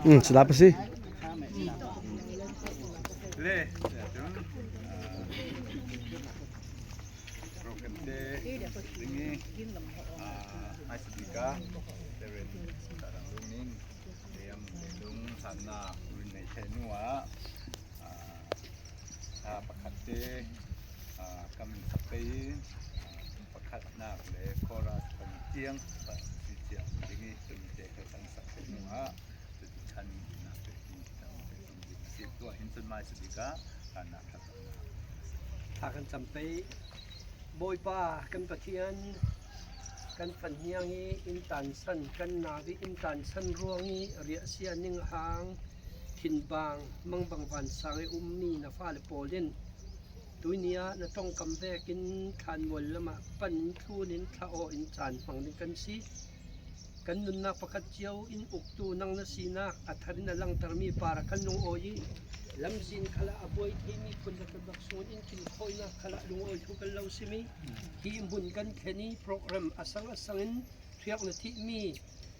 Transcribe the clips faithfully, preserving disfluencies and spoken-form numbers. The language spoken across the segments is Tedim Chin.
Hmm, sedap sih. Le, program te ding i, ah, ai sabika, Reverend Tarang Lungin, Liam Lung Sanna, Urin Nei Thenu a, ah, ah, pakhat te, ah, kan sak pei, ah, pakhat nak le chorus kan tiang, pa si tiang ding i, kan te kan sak pei nu a, Tua hin cun mai sabika, ah, na khat. Tha kan cam pei. Bawipa kan Pathian, kan fan hniang i in tansan, kan nau i in tansan ruang i riahsia ning hang, thinbang mangbang vansang i ummi na fale pawl in tuini ah na ṭongkam vekin thlanmual lamah panin thlun in thlah aw in caan hmang ding kan si. Kan nunnak pakhat cio in uktu nang na sinak a thar in a langtermi parah kan lungawi i lamzin khalah a buai theimi phun le tlunnak sungin in kinkhawinak khalah lungawi thu kan lo sim i hi hmun kan thlen i program a sang a sangin hriak na thihmi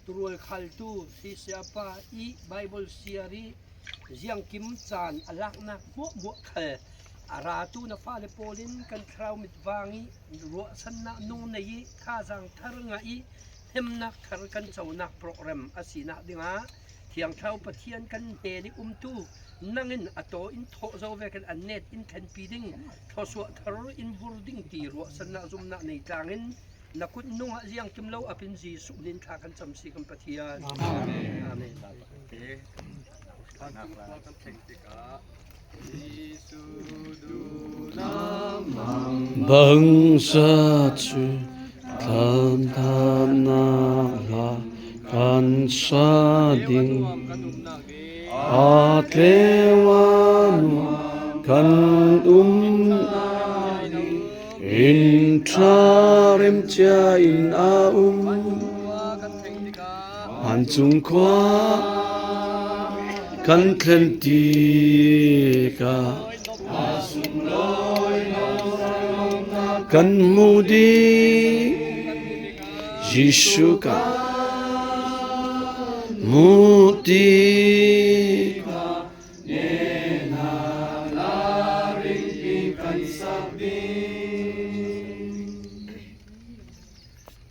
turual khaltu Sisiapa i Bible siar i Ziangkim caan a laknak hmuahhmuah khal a ratu na fale pawl in kan thlarau mit vang i ruahsannak nung nei i thazaang thar ngah i hnemnak thar kan conak program a sinak dingah Thiang Thlarau Pathian kan hnen i umtu nang in a taw in thawh zo vekin a net in thlenpi ding, thluasuah thar in vur ding ti ruahsannak zumnak nei tlangin na kut nungah ziangkim lo a pin Jesuh min thla kan cam si kan Pathian. Amen. Amen. Bangza cu thlanthannak hla kan sa ding, a tleu a nuam kan um. In ṭha remcia in a um. Vancung khua kan thlen tikah kan hmu ding Jesuh kan Muti ka nena la ringpi kan sak ding.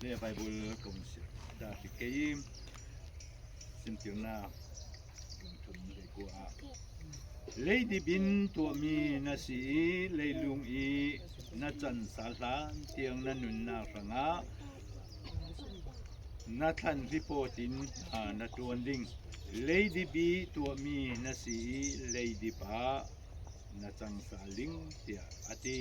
Le Bible kong sim ta kik kei. Simtirna bung thum le kua ah, leidip in tuahmi na si i, leilung i na cansa hlan tiang na nunnak hrangah na thlan hlipawt in, a, na tuan ding. Leidip i tuahmi na si i, leidip ah na cansa ling, tiah a ti.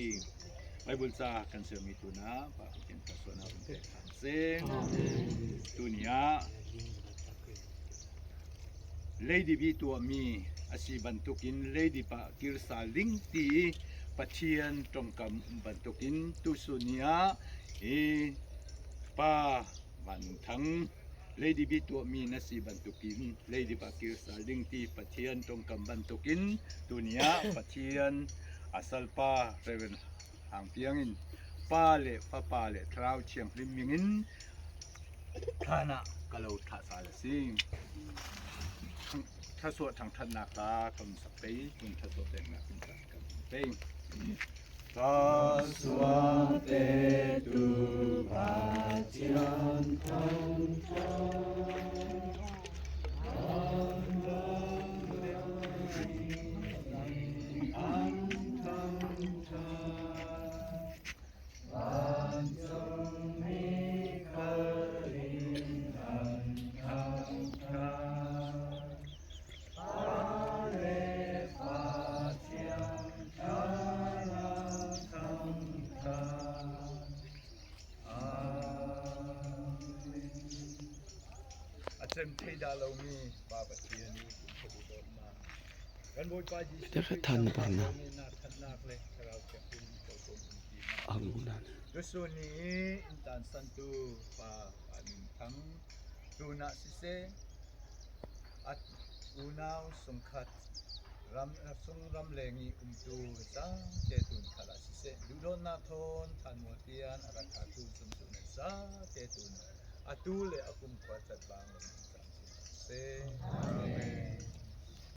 Bible ca kan siammi tuna Pa Pathian thluasuahna hong pek hang seng. Amen. Tuni ah leidip i tuahmi a si bantukin leidip ah kirsa ling ti Pathian tongkam bantukin tusun ni ah i Pa Van Thang, leidip i tuahmi na si bantukin leidip ah kirsa ling ti Pathian tongkam bantukin tuni ah Pathian a salpa Reverend Hang Piang in Pa le Fapa le Thlarau Thianghlim mingin thana ka lo thahsa le sing. Thang-, thluasuah thangthatnak la ka hun sak pei, tun thluasuah peknak in ka hun pei. Thluasuahte tu Pathian thangthat, an thangthat, vancung mi khal in an thangthat. Pa le Pa Thiang Thlarau thangthat. Amen. A cem thei dah lomi Pa Pathian i kum khawh uh dawtna, kan Bawipa Jesuh Khrih than na parna, na thatnak le Thlarau Thianghlim ko ko in pi ma. Ang na. Tusun ni in tansantu Pa Van Thang tunah siseh, a unau sungkhat ram, sung ramleng i umtu zate tun khalah siseh, duhdawtnak thawn thanmual tian a rak khatu sunsun zate tun a tu le a kumkhua cat vang lo in tansan siseh. Amen.